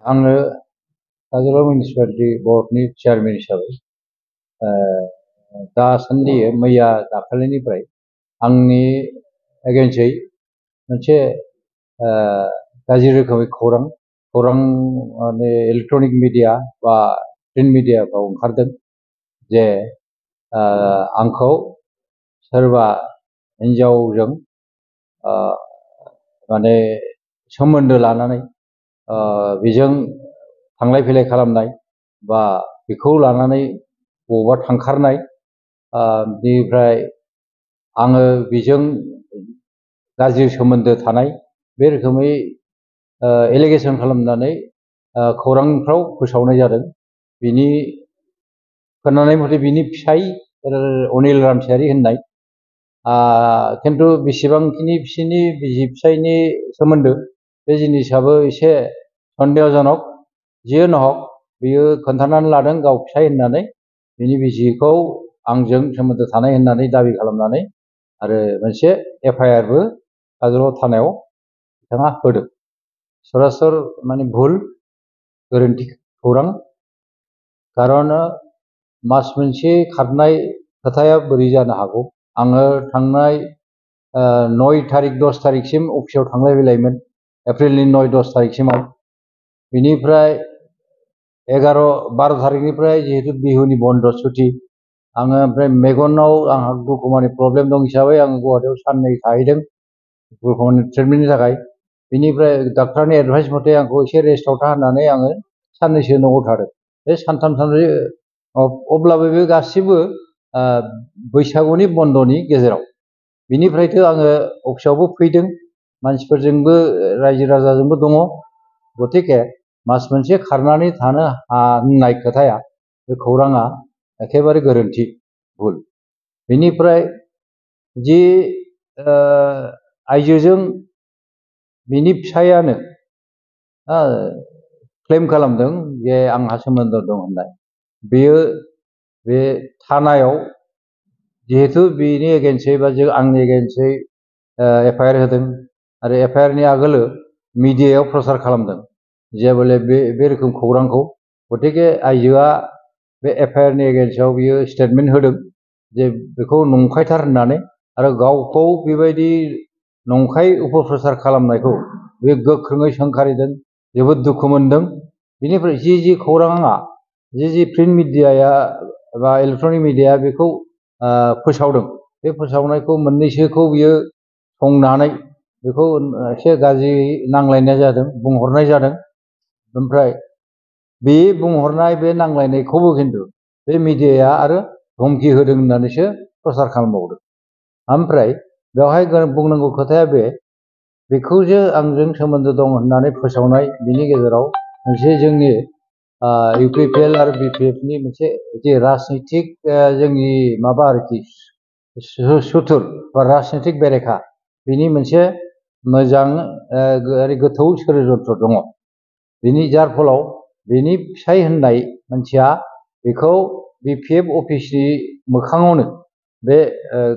आङो काजोलगाव मिउनिसिपालिटि बर्डनि चेयारमेन हिसाबै दासान्दि मैया दाखालिनिफ्राय आंनि एगेन्स्टै मोनसे गाज्रि रोखोमै खौरां माने इलेक्ट्रनिक मिडिया बा प्रिन्ट मिडियाफ्राव ओंखारदों जे आंखौ सोरबा हिन्जावजों माने सोमोन्दो लानानै बेजों थांलाय फैलाय खालामनाय बा बेखौ लानानै बबावबा थांखारनाय बेनिफ्राय आङो बेजों गाज्रि सोमोन्दो थानाय बे रोखोमै एलिगेसन खालामनानै खौरांफ्राव फोसावनाय जादों। बिनि खोनानाय मथे बिनि फिसाय अनिल रामसियारि होननाय खिन्थु बेसेबांखिनि बिसिनि बिसि फिसायनि सोमोन्दो बे जिनिसाबो एसे सन्देहजनक। जियानो हक बियो खोन्थानानै लादों गाव फिसाय होननानै बिनि बिसिखौ आंजों सोमोन्दो थानाय होननानै दाबि खालामनानै आरो मोनसे एफआइआरबो काजोलगाव थानायाव बिथाङा होदों। सरासर माने भुल गोरोन्थि खौरां। खारन मास मोनसे खारनाय खोथाया बोरै जानो हागौ। आङो थांनाय 9 तारिख 10 तारिखसिम अफिसाव थांलाय फैलायमोन एप्रिलनि 9-10 तारिखसिमाव। बिनिफ्राय 11-12 तारिखनिफ्राय जिहेतु बिहुनि बन्द सुथि आङो ओमफ्राय मेगनाव आंहा ग्लुक'मानि प्रब्लेम दं हिसाबै आङो गुवाहाटियाव साननै थाहैदों ग्लुक'मानि ट्रिटमेन्टनि थाखाय। बिनिफ्राय डाक्टारनि एडभाइस मथे आंखौ एसे रेस्टआव था होननानै आङो साननैसो न'आव थादों। बे सानथाम सानब्रै अब्लाबो बे गासिबो बैसागुनि बन्दनि गेजेराव। बिनिफ्रायथ' आङो अफिसावबो फैदों मानसिफोरजोंबो रायजो राजाजोंबो दङ। गतिके मास मोनसे खारनानै थानो होननाय खोथाया बे खौराङा एखेबारे गोरोन्थि भुल। बिनिफ्राय जि आइजोजों बिनि फिसायानो क्लेम खालामदों जे आंहा सोमोन्दो दं होननाय। बेयो बे थानायाव जिहेतु बिनि एगेन्स्टै बा आंनि एगेन्स्टै एफआइआर होदों आरो एफआइआरनि आगोलो मिडियायाव प्रसार खालामदों जे बले बे रोखोम खौरांखौ। गतिके आइजोआ बे एफआइआरनि एगेन्स्टआव बियो स्टेटमेन्ट होदों जे बेखौ नंखायथार होननानै आरो गावखौ बेबायदि नंखाय अपप्रचार खालामनायखौ बे गोख्रोङै सोंखारिदों। जोबोद दुखु मोनदों। बिनिफ्राय जि खौराङा जि प्रिन्ट मिडियाया बा इलेक्ट्रनिक मिडिया बेखौ फोसावदों बे फोसावनायखौ मोननैसोखौ बियो संनानै बेखौ एसे गाज्रि नांलायनाय जादों बुंहरनाय जादों। ओमफ्राय बे बुंहरनाय बे नांलायनायखौबो खिन्थु बे मिडियाया आरो धमकि होदों होननानैसो प्रसार खालामबावदों। ओमफ्राय बेवहाय बुंनांगौ खोथाया बेखौ जे आंजों सोमोन्दो दं होननानै फोसावनाय बिनि गेजेराव मोनसे जोंनि इउपिपिएल आरो बिपिएफनि मोनसे जे राजनितिक जोंनि माबा आरोखि सुथुर बा राजनितिक बेरेखा बिनि मोनसे मोजां गोथौ षड्यन्त्र दङ। बिनि जार फलाव बिनि फिसाय होननाय मानसिया बेखौ बिपिएफ अफिसनि मोखाङावनो बे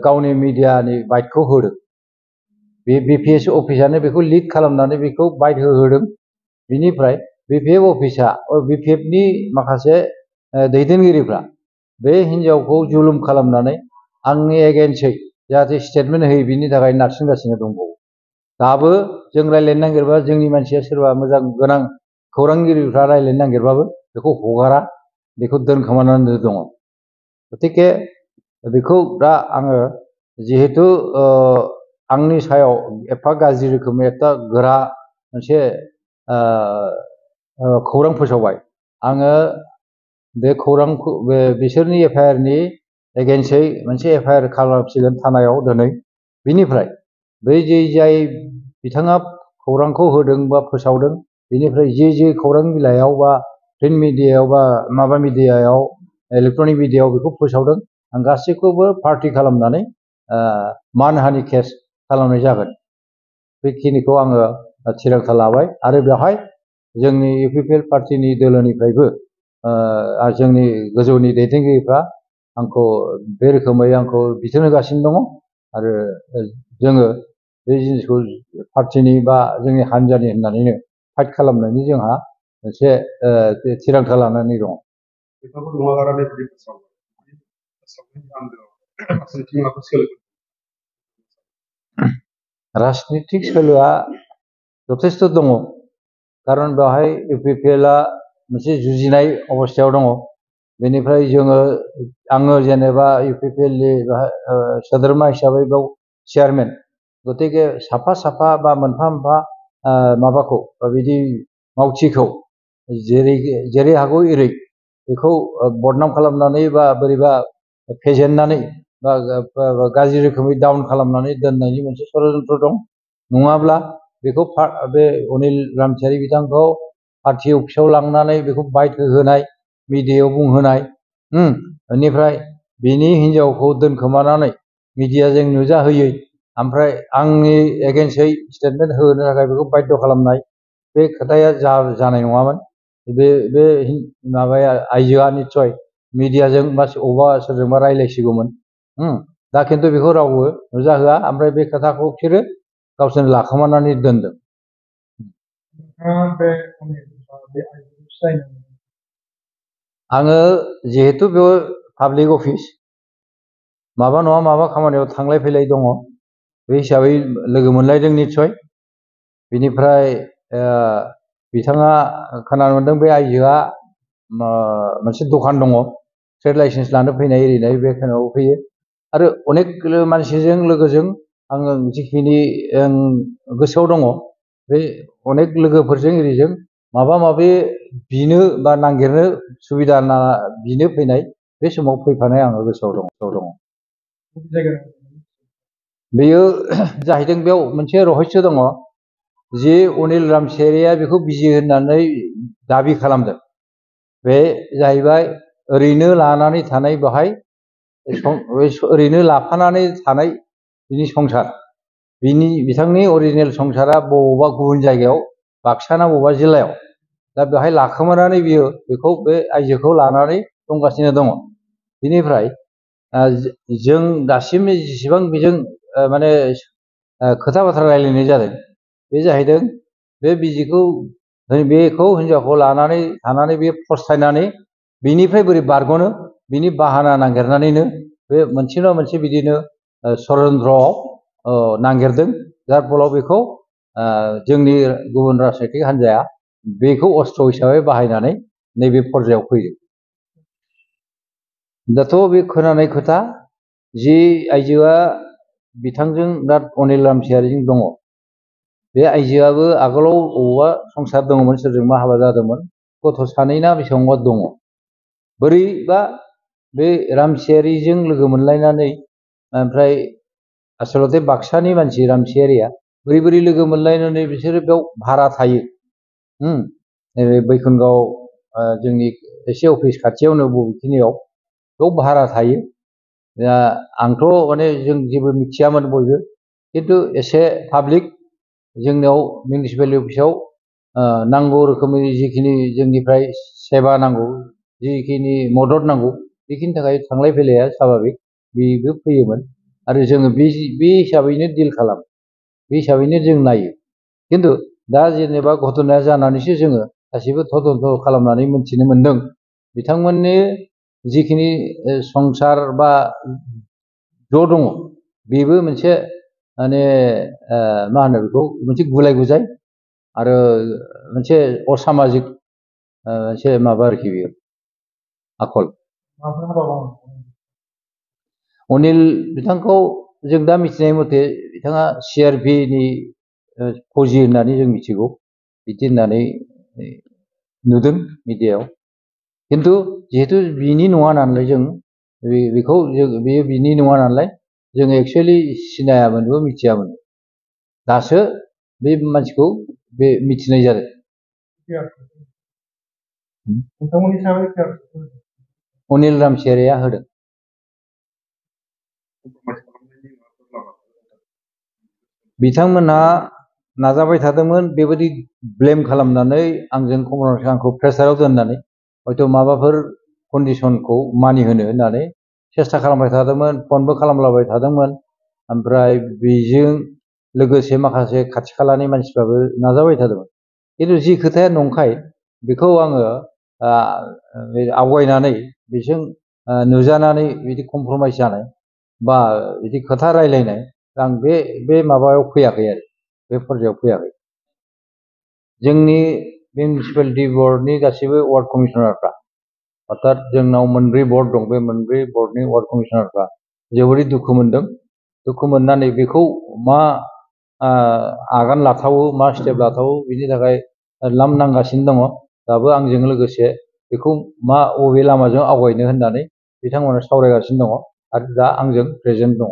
गावनि मिडियानि बाइटखौ होदों। बे बिपिएस अफिसानो बेखौ लिड खालामनानै बेखौ बाइट होहोदों। बिनिफ्राय बिपिएफ अफिसा बिपिएफनि माखासे दैदेनगिरिफ्रा बे हिन्जावखौ जुलुम खालामनानै आंनि एगेन्स्टै जाहाथे स्टेटमेन्ट होयो बिनि थाखाय नारसिनगासिनो दंबावो। दाबो जों रायज्लायनो नागिरबा जोंनि मानसिया सोरबा मोजां गोनां खौरांगिरिफ्रा रायज्लायनो नागिरबाबो बेखौ हगारा, बेखौ दोनखोमानानै दङ। गतिके बेखौ दा आङो जिहेतु आंनि सायाव एफा गाज्रि रोखोमै एफा गोरा मोनसे खौरां फोसावबाय। आङो बे खौरांखौ बिसोरनि एफआइआरनि एगेन्स्टै मोनसे एफआइआर खालामसिगोन थानायाव दिनै। बिनिफ्राय बै जाय बिथाङा खौरांखौ होदों बा फोसावदों बिनिफ्राय जे खौरां बिलाइयाव बा प्रिन्ट मिडियायाव बा माबा मिडियायाव इलेक्ट्रनिक मिडियायाव बेखौ फोसावदों आं गासैखौबो पार्टि खालामनानै मानहानि केस खालामनाय जागोन। बेखिनिखौ आङो थिरांथा लाबाय आरो बेवहाय जोंनि इउपिपिएल पार्टिनि दोलोनिफ्रायबो जोंनि गोजौनि दैदेनगिरिफ्रा आंखौ बे रोखोमै आंखौ बिथोन होगासिनो दङ आरो जोङो बे जिनिसखौ पार्टिनि बा जोंनि हान्जानि होननानैनो फाइट खालामनायनि जोंहा मोनसे थिरांथा लानानै दङ। बेफोरखौ नङागारानो बिदि फोसावनायनि आन्दोआव फारसेथिं माबाफोर सोलो राजनितिक सोलोआ जथेस्थ' दङ, खारन बेवहाय इउपिपिएलआ मोनसे जुजिनाय अबस्थायाव दङ। बेनिफ्राय आङो जेनेबा इउपिपिएलनि सोद्रोमा हिसाबै बेयाव चेयारमेन, गतिके साफा साफा बा मोनफा मोनफा माबाखौ बिदि मावथिखौ जेरै हागौ एरै बेखौ बदनाम खालामनानै बा बोरैबा फेजेननानै बा गाज्रि रोखोमै डाउन खालामनानै दोननायनि मोनसे षड़यन्त्र दं। नङाब्ला बेखौ बे अनिल रामसियारि बिथांखौ पार्टि अफिसाव लांनानै बेखौ बाइट होहोनाय, मिडियायाव बुंहोनाय, बेनिफ्राय बिनि हिनजावखौ दोनखोमानानै मिडियाजों नुजाहोयै, ओमफ्राय आंनि एगेन्स्टै स्टेटमेन्ट होनो थाखाय बेखौ बाध्य खालामनाय, बे खोथाया जानाय नङामोन। बे माबाया आइजोआ निस्सय मिडियाजों बा अबा सोरजोंबा रायलायसिगौमोन। दा खिन्थु बेखौ रावबो नुजाहोआ, ओमफ्राय बे खोथाखौ बिसोरो गावसोरनो लाखोमानानै दोनदों। आङो जिहेतु बेयाव पाब्लिक अफिस, माबा नङा माबा खामानियाव थांलाय फैलाय दङ, बे हिसाबै लोगो मोनलायदों निस्सय। बिनिफ्राय बिथाङा खोनानो मोनदों बे आइजोआ मोनसे दखान दङ, ट्रेड लाइसेन्स लानो फैनाय एरिनाय, बे खोनायाव फैयो। आरो अनेक मानसिजों लोगोजों आङो जिखिनि गोसोआव दङ, बे अनेक लोगोफोरजों एरिजों माबा माबि बिनो बा नागिरनो सुबिदा बिनो फैनाय, बे समाव फैफानाय आङो गोसोआव दङ। बेयो जाहैदों बेयाव मोनसे रहस्य दङ, जे अनिल रामसियारिया बेखौ बिजि होननानै दाबि खालामदों। बे जाहैबाय ओरैनो लानानै थानाय, बेवहाय ओरैनो लाफानानै थानाय बिनि संसार, बिथांनि अरिजिनेल संसारा बबावबा गुबुन जायगायाव, बाक्सा ना बबेबा जिल्लायाव। दा बेवहाय लाखोमानानै बियो बेखौ बे आइजोखौ लानानै दंगासिनो दङ। बिनिफ्राय जों दासिम जेसेबां बेजों माने खोथा बाथ्रा रायलायनाय जादों, बे जाहैदों बे बेखौ हिनजावखौ लानानै थानानै बे फस्थायनानै बिनिफ्राय बोरै बारग'नो, बिनि बाहाना नागिरनानैनो बे मोनसे नङा मोनसे बिदिनो षड़यन्त्रआव नागिरदों। जार फलाव बेखौ जोंनि गुबुन राजनैतिक हान्जाया बेखौ अस्त्र हिसाबै बाहायनानै नैबे पर्यायाव फैदों। दाथ' बे खोनानाय खोथा, जि आइजोआ बिथांजों दा अनिल रामसियारिजों दङ, बे आइजोआबो आगोलाव बबावबा संसार दङमोन, सोरजोंबा हाबा जादोंमोन, गथ' सानै ना बेसेबांबा दङ। बोरैबा बे रामसियारिजों लोगो मोनलायनानै, ओमफ्राय आसलथे बाक्सानि मानसि रामसियारिया बोरै लोगो मोनलायनानै बिसोरो बेयाव भारा थायो। नैबे बैकुन्ठगाव जोंनि एसे अफिस खाथियावनो बबेखिनियाव बेयाव भारा थायो। दा आंथ' माने जों जेबो मिथियामोन बयबो, खिन्थु एसे पाब्लिक जोंनियाव मिउनिसिपेल अफिसाव नांगौ रोखोमनि जिखिनि जोंनिफ्राय सेबा नांगौ, जिखिनि मदद नांगौ, बेखिनि थाखाय थांलाय फैलाया स्वाभाबिक, बेबो फैयोमोन। आरो जोङो बे हिसाबैनो डिल खालामो, बे हिसाबैनो जों नायो। खिन्थु दा जेनेबा घटनाया जानानैसो जोङो गासिबो तदन्त खालामनानै मोनथिनो मोनदों, बिथांमोननि जिखिनि संसार बा ज' दङ, बेबो मोनसे माने मा होनो बेखौ, मोनसे गुलाय गुजाय आरो मोनसे असामाजिक मोनसे माबा आरोखि बेयो आखल। अनिल बिथांखौ जों दा मिथिनाय मथे बिथाङा CRPनि फौजि होननानै जों मिथिगौ, बिदि होननानै नुदों मिडियायाव। खिन्थु जिहेतु बिनि नङा नालाय, जों बेयो बिनि नङा नालाय, जों एक्सुवेलि सिनायामोनबो मिथियामोन। दासो बे मानसिखौ बे मिथिनाय जादों। अनिल रामसियारिया होदों। बिथांमोनहा नाजाबाय थादोंमोन, बेबायदि ब्लेम खालामनानै आंखौ प्रेसाराव दोननानै हयथ' माबाफोर कन्डिसनखौ मानिहोनो होननानै सेस्था खालामबाय थादोंमोन, फनबो खालामलाबाय थादोंमोन। ओमफ्राय बेजों लोगोसे माखासे खाथि खालानि मानसिफ्राबो नाजाबाय थादोंमोन। खिन्थु जि खोथाया नंखाय, बेखौ आङो आवगायनानै बिजों नुजानानै बिदि कमप्रमाइस जानाय बा बिदि खोथा रायलायनाय आं बे माबायाव फैयाखै आरो बे पर्यायाव फैयाखै। जोंनि मिउनिसिपालिटि बर्डनि गासैबो वार्ड कमिसनारफ्रा अर्थात जोंनाव मोनब्रै बर्ड दं, बे मोनब्रै बर्डनि वार्ड कमिसनारफ्रा जोबोरै दुखु मोनदों। दुखु मोननानै बेखौ मा आगान लाथावो, मा स्टेप लाथावो बिनि थाखाय लामनांगासिनो दङ। दाबो आंजों लोगोसे बेखौ बबे लामाजों आवगायनो होननानै बिथांमोना सावरायगासिनो दङ आरो दा आंजों प्रेजेन्ट दङ।